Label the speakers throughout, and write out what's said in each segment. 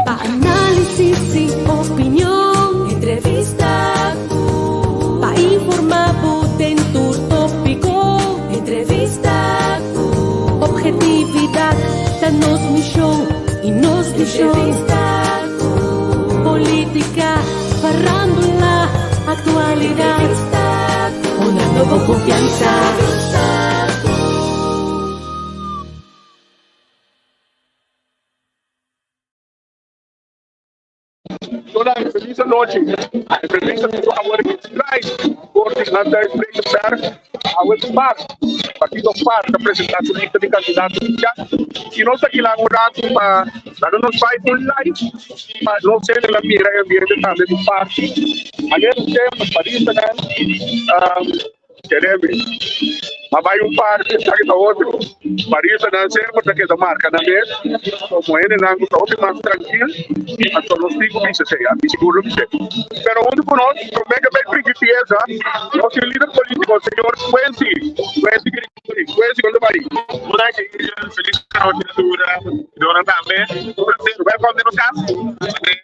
Speaker 1: Pa análisis i opinion, entrevista ku pa informá bo den tur tópiko, entrevista ku ophetividat ta nos mishon i nos vishon, entrevista ku polítika, farándula, aktualidat, entrevista ku honrando bo konfiansa, entrevista ku.
Speaker 2: Donan, felis anochi. Entrevista ku awor ki trai for di Landhuis Vredenberg. Awe par, Partido par ta presentá su lista di kandidato oficial. I nos ta kilan un ratu pa laga nos bai un live pa nos hendenan mira e ambiente tambe di parti. Manera semper, paristanan. Keremi, ma bai un parti esaki ta otro. Parisanan semper ta keda marka nan mes komo hendenan ku ta hopi mas trankil i anto nos tin ku bisa esei, ami sigur lo bis'é. Pero huntu ku nos, promé ke bai prigi piesa, nos tin lider polítiko, señor Quincy, Quincy Gregory. Quincy, kon ta bai?
Speaker 3: Bon nochi, felis nochi tur Dona tambe. Un placer, welkom den nos kas.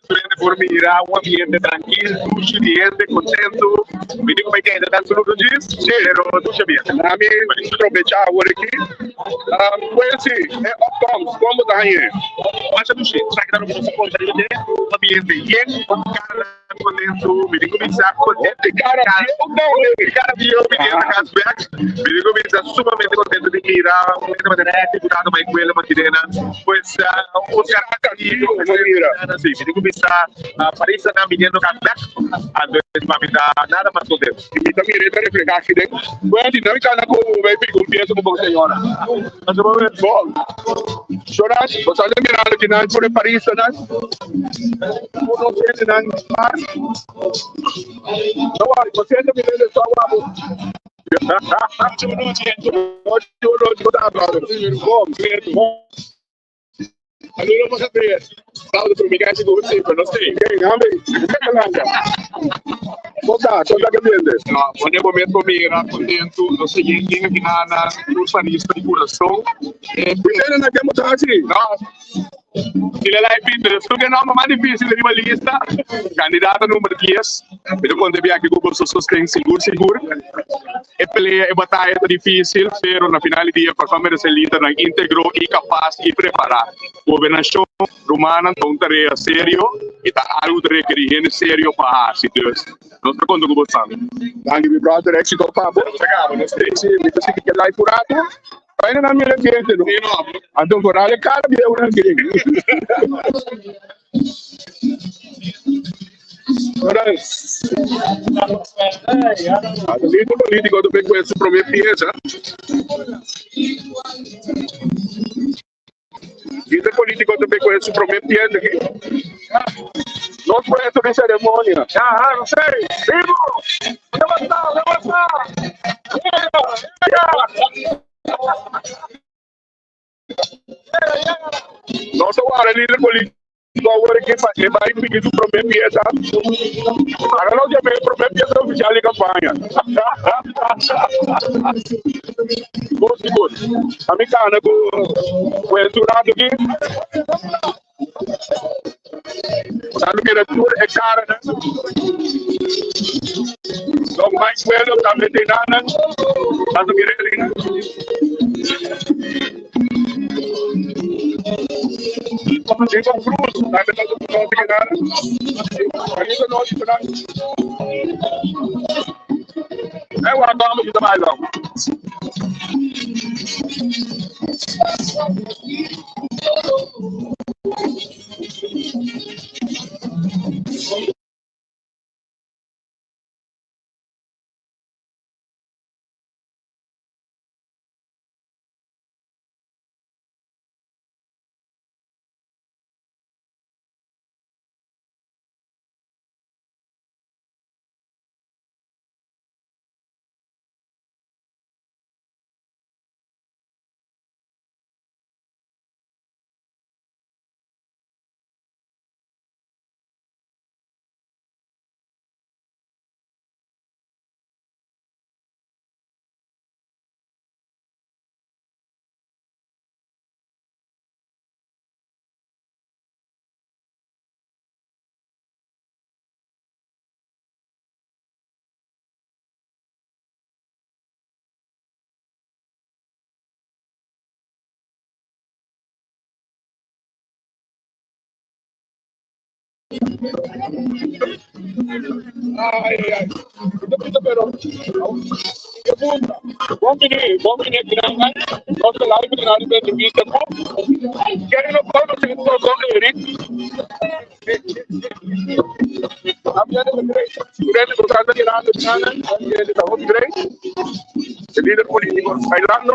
Speaker 3: Studente por mira un ambiente trankil, dushi di hende kontentu. Mi tin ku bai keda tantu luto djis, pero dushi ambiente.
Speaker 2: Ami probecha awor aki. Pues si, e opkomst, kon bo ta hañ'é?
Speaker 3: Masha dushi. Esaki ta loke nos a konta riba dje. Un ambiente yen, karanan kontentu. Mi tin ku bisa
Speaker 2: Hopi kara bieu tambe.
Speaker 3: Kara bieu biniendo kas bek. Mi tin ku bisa sumamente kontentu di mira un hende manera e diputado Mike Willem aki den nan. Pues un característico si mi tin cu bisa Paristanan biniendo cas bek, anto es pa mi ta nada mas contento.
Speaker 2: Y mi ta mira e ta refleha aki den. Bueno, di nan mi cana cu bay pica un pieza cu bo señora. Bon, Jonas, bo sa ta mirando ki nan tur e Paristanan, tur nos hendenan mas. No worry, bo siente mi rende so awa bo.
Speaker 3: Pone bo mes bo mira kontentu, no se yen yen aki na nan tur panista di kurason. Tilelay Peter, esun ke nomber mas dificil riba lista, candidato number 10. Mi ta conta biaha cu boso sosten sigur sigur. E pelea, e bataya ta dificil, pero na final di dia Kòrsou merece lidernan integro y capaz y prepara. Gobernacion, rumannan, ta un tarea serio y ta algo ta rekeri hende serio pa haci. Dus, nos ta conta cu bosan.
Speaker 2: Danki mi brother, exito pa bo. Si, mi ta sigui ke live un rato. Vaina na mira ambiente no. Anto vooral e cara bieu nan kiri. Líder político ta bin cu su prome pieza. Líder político ta bin cu su prome pieza aki. Nos puesto di ceremonia. Vivo! Levanta, levanta! Nos a wara líder político awor aki pa e bai pidi su prome pieza. Ahora nos yama e prome pieza oficial di campaña. Bon sigur. Ami cana cu Wendy un rato aki. Nos mira tur e caranan. Don Mike Pueblo tambe tin nan. Nos mira e nan. Chico Cruz tambe ta cu nos aki nan. Bonita nochi pa nan. E wak homber ki ta baila. Ai, ai, ai. Ito, pero, Bon bini, bon bini akinan. Nos ta live den riba entrevista ku Kerry no konosé con Eric. Ambiente ta great. Durante bo ta mirando akinan, ambiente ta hopi great. E lider politico bailando.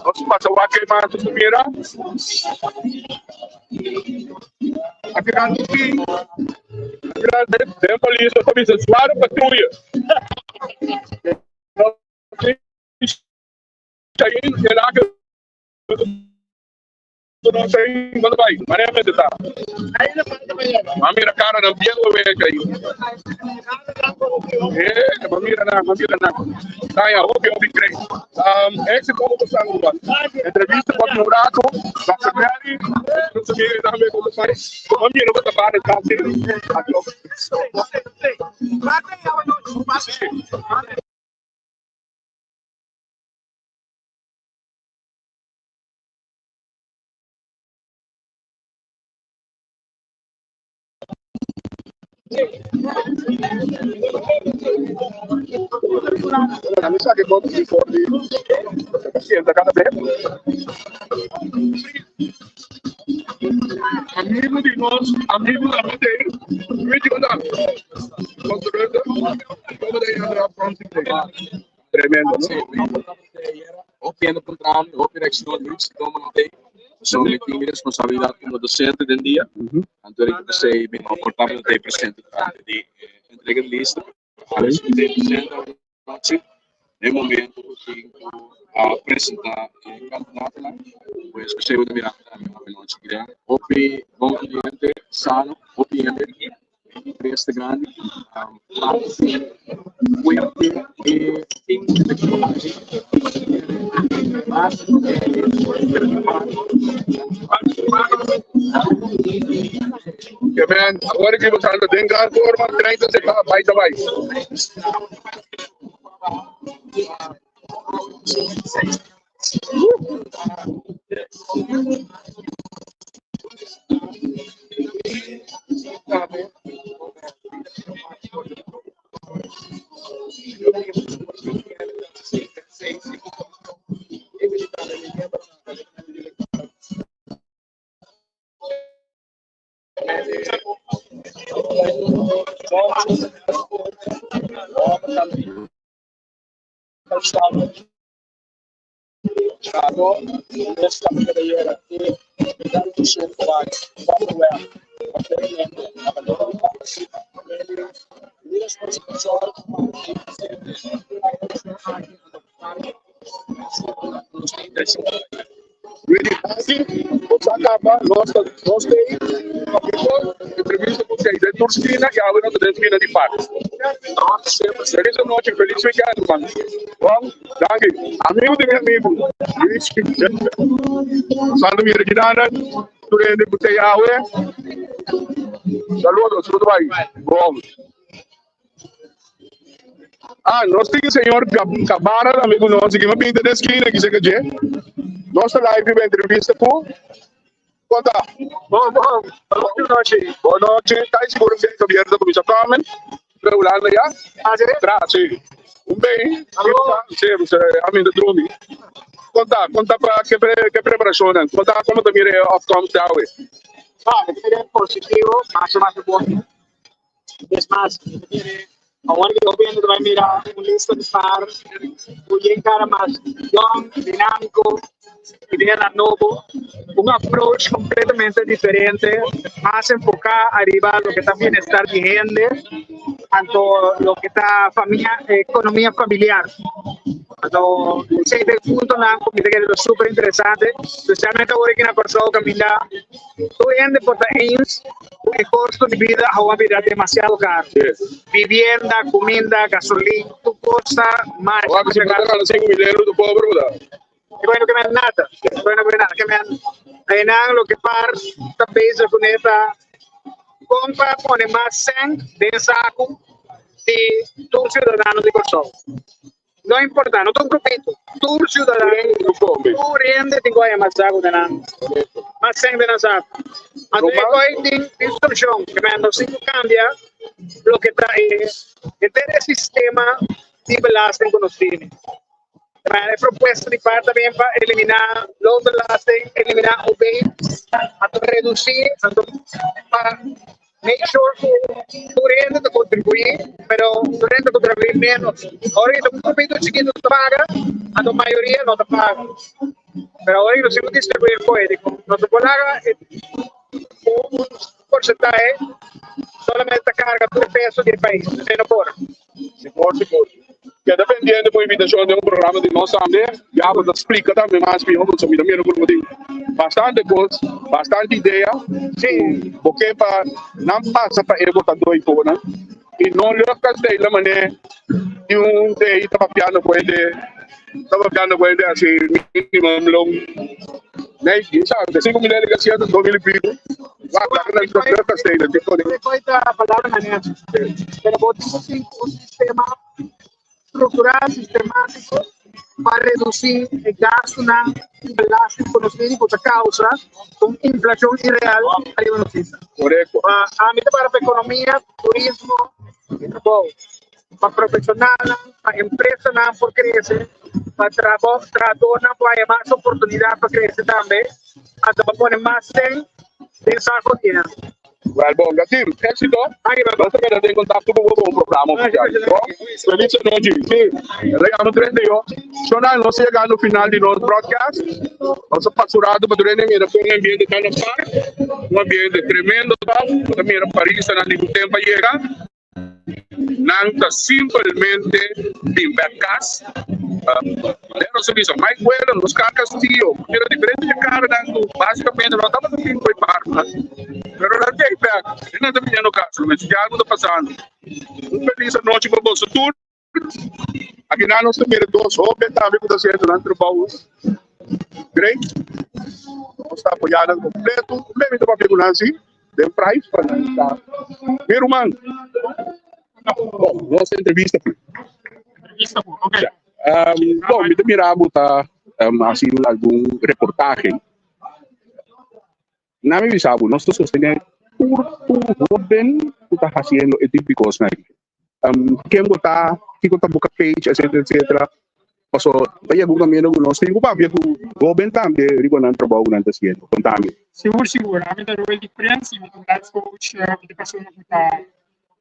Speaker 2: Nos pasa wak e mas nos mira. Akinan tin den polis nos ta bisa zware patruya. M'a mira cara nan bien week ahí. Eh, m'a mira nan, m'a mira nan. Tanya, hopi, hopi great. Éxito como ta ruman. Entrevista pa un rato. Dr. Mary, nos amiga tambe como ta bai. M'a mira bo ta para casi. Sí. Mi sa ke bo di for di sienta kada bes. Amigo di nos, amigo da mi Luigi Gonda. Tremendo, no?
Speaker 4: Hopi hende puntra mi, hopi reaccion, Luis, dikon bo no ta ei? Pasobra mi tin mi responsabilidad como docente den dia, anto riba p'esei mi no por tabata ta ei presente durante di e entrega di lista, pero Alex mi ta ei presente awe den e momento cu tin cu a presenta e candidatonan, pues p'esei bo ta mira mi tambe awe nochi. Hopi bon ambiente, sano, hopi hende. Interes ta grandi fuerte e fin electoral mas
Speaker 2: Ke men, awor ki bo ta den gran forma, 30 seca, bai ta bai. Ready, danki. Bo sa kaba, nos ta nos ta ei papito entrevista ku Seis den tur skina i awe nos ta den skina di Park. Feliz anochi, feliz weekend ruman. Bon, danki. Amigu di mi amigu, Luis. Santo mira ki dana, tur hende ku ta ei awe. Saludos, saludo bai. Bon. Ah, nos tin señor Cabara tambe ku nos, ki pinta den skina ki seka dje. Nos ta live riba entrevista ku Konta. Bon, bon. Bon nochi. Bon nochi. Ta seguro que gobierno ta kuminsá komen. Regulando ya. Tra, sí. Un bey. Sí, a mi ta drumi. Konta, konta pa ke ke preparashonnan. Konta komo ta mira e opkomst awe.
Speaker 5: Ah, mi ta mira positivo, mas o mas bon. Es mas, mi ta kere awor ku hopi hende ta bai mira un lista di par ku yen kara mas yòn, dinámiko, ideanan nobo, un approach kompletamente diferente, mas enfoká ariba loke ta bienestar di hende, anto loke ta famia, ekonomia familiar. Anto esei ta e puntonan ku mi ta kere ta super interesante, spesialmente awor aki na Kòrsou kaminda tur hende por ta eens ku e kosto di bida awo a bira demasiado karo. Vivienda, kuminda, gasolin, tur kos ta masha
Speaker 2: Awor
Speaker 5: masha
Speaker 2: si bo ta
Speaker 5: karo.
Speaker 2: gana 5000 euro ta pober bo ta.
Speaker 5: E koe no ke men nada, e koe no ke men nada. Ke men einan loke par ta bezig kuné ta kon pa pone mas sèn den saku di tur siudadano di Kòrsou. No importa, no ta un grupito, tur ciudadano, tur hende tin cu haya mas saco den nan, mas cen den nan saco. Anto e coy tin tin solucion, ke men nos tin cu cambia loke ta e henter e sistema di belasting cu nos tene. E propuesta di par ta bin pa elimina loonbelasting, elimina OB, anto reduci, anto pa make sure cu tur hende ta contribui, pero tur hende ta contribui menos. Ora cu ta un grupito chikito ta paga, anto mayoria no ta paga. Pero ora cu nos tin cu distribui e foye, nos no por laga un porcentahe solamente ta carga tur e peso di e pais, esey no por.
Speaker 2: Sigur, sigur. Keda pendiente ku invitashon den un programa di nos tambe. Ya bo ta splika tambe mas mihó pasobra mi ta mira ku bo tin bastante kos, bastante idea.
Speaker 5: Sí.
Speaker 2: Bo ke pa nan pasa pa e votadó i konan i no leu kastela manera tin un dei ta papiando ku hende, ta papiando ku hende hasi minimum loan. Nee, sa, de 5 mil e siete, 2000 y pico. Wak, wak, nan ta leu kastela, tipo
Speaker 5: de. Ta palabra na net. Pero bo tin cu tin un sistema structural, sistematico, pa reduci e gastonan di belasting cu nos tin cu ta causa un inflacion ireal ariba nos isla.
Speaker 2: Correcto.
Speaker 5: Pa ami ta para pa economia, turismo y trabou. Pa profesionalnan, pa empresanan por crece, pa trabou, trahadornan por haya mas oportunidad pa crece tambe, anto pa pone mas cen den saco di hende.
Speaker 2: Wel bon, Gatim, éxito. Nos ta keda den contacto cu bo pa un programa oficial. Bon, feliz anochi. Sí, el a yama 38. Shonal, nos a yega no final di nos broadcast. Nos a pasa un rato pa tur hende mira con e ambiente ta na park. Un ambiente tremendo ta. Bo ta mira paristanan di ku tempo a yega. Nan ta simpelmente bin bek kas. Manera nos a bisa, Mike Whelan, Oscar Castillo, mira diferente di karanan ku basikamente no tabata bin ku e barba, pero nan ta ei bek i nan ta biniendo kas. Lo mester algu ta pasando. Un felis anochi pa boso tur. Akinan nos ta mira dos hoben tambe ku ta hasiendo nan trabou great. Nos ta apoyá nan kompleto. Tambe mi ta papia ku nan si den price pa nan ta mi ruman. Bon, nos entrevista ku.
Speaker 6: Entrevista ku, ok.
Speaker 2: Bon, mi ta mira bo ta hasi algun reportahe. Na mi bisa bo, nos ta sostené tur tur hoben ku ta hasiendo e tipo di kosnan aki. Ken bo ta, kiko ta bo page, etcetera, etcetera. Paso ta yega un kaminda ku nos tin ku papia ku hoben tambe riba nan trabou ku nan ta hasiendo. Konta mi.
Speaker 6: Sigur, sigur. Ami ta Roel di Prins y mi ta un life coach. Mi ta persona ku ta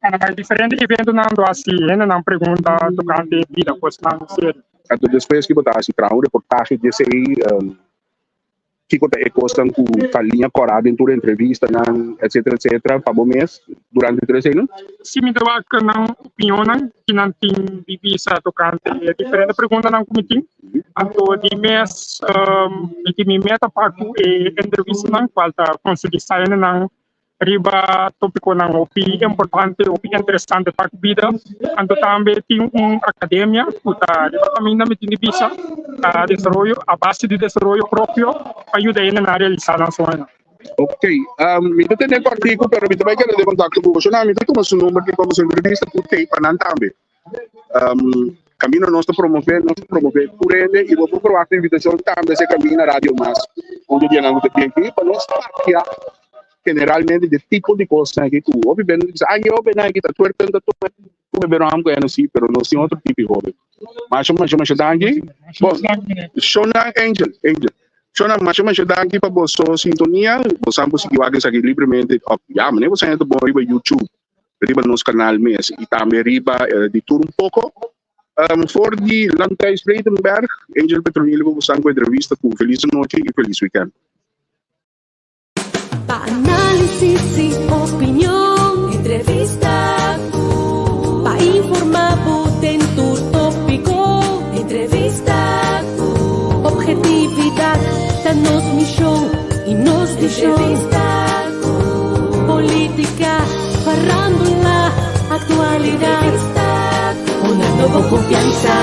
Speaker 6: kana bai diferente eventonan do hasi hendenan pregunta tokante bida, kosnan serio.
Speaker 2: Anto despues ki bo ta hasi traha un reportahe di esei? Kiko ta e kosnan ku ta liña kòrá den tur entrevistanan, etcetera, etcetera, pa bo mes durante tur eseinan?
Speaker 6: Si mi ta wak nan opinionnan ki nan tin di bisa tokante e diferente preguntanan ku mi tin, anto di mes mi tin mi meta pa ku e entrevistanan kual ta konsiguí nan riba topiconan hopi importante, hopi interesante pa bida. Anto tambe tin un academia cu ta riba caminda mi tin di bisa ta desaroyo a base di desaroyo propio pa yuda hende na realisa nan soñonan.
Speaker 2: Ok, mi ta tene kòrtiku pero mi ta bai keda den kontakto ku boso. Mi ta tuma su number di pa boso entrevista ku tei pa nan tambe. Camino nos ta promove, nos ta promove tur hende y bo por verwacht invitacion tambe si camina Radio Mas un di dianan cu ta bien aquí pa nos papia generalmente di tipo di cosnan aki cu hopi bende ta bisa ay e hobennan aki ta tuerken ta tuerken cu bebe rom cu eno si pero nos tin otro tipo di hoben. Masha masha masha danki. Bon, Shona Angel, Angel. Shona masha masha danki pa boso sintonia. Bosan por sigui wak esaki libremente of ya manera bosan ta bon riba YouTube. Riba nos kanal mes i tambe riba di tur un poko. For di Landhuis Vredenberg, Angel Petronilo ku bosan ku entrevista ku felis anochi i felis wikènt.
Speaker 1: Pa análisis i opinion, entrevista ku. Pa informá bo den tur tópiko, entrevista ku. Objetividat ta nos mishon i nos vishon. Entrevista ku. Politica, farándula, actualidad. Una nobo confianza.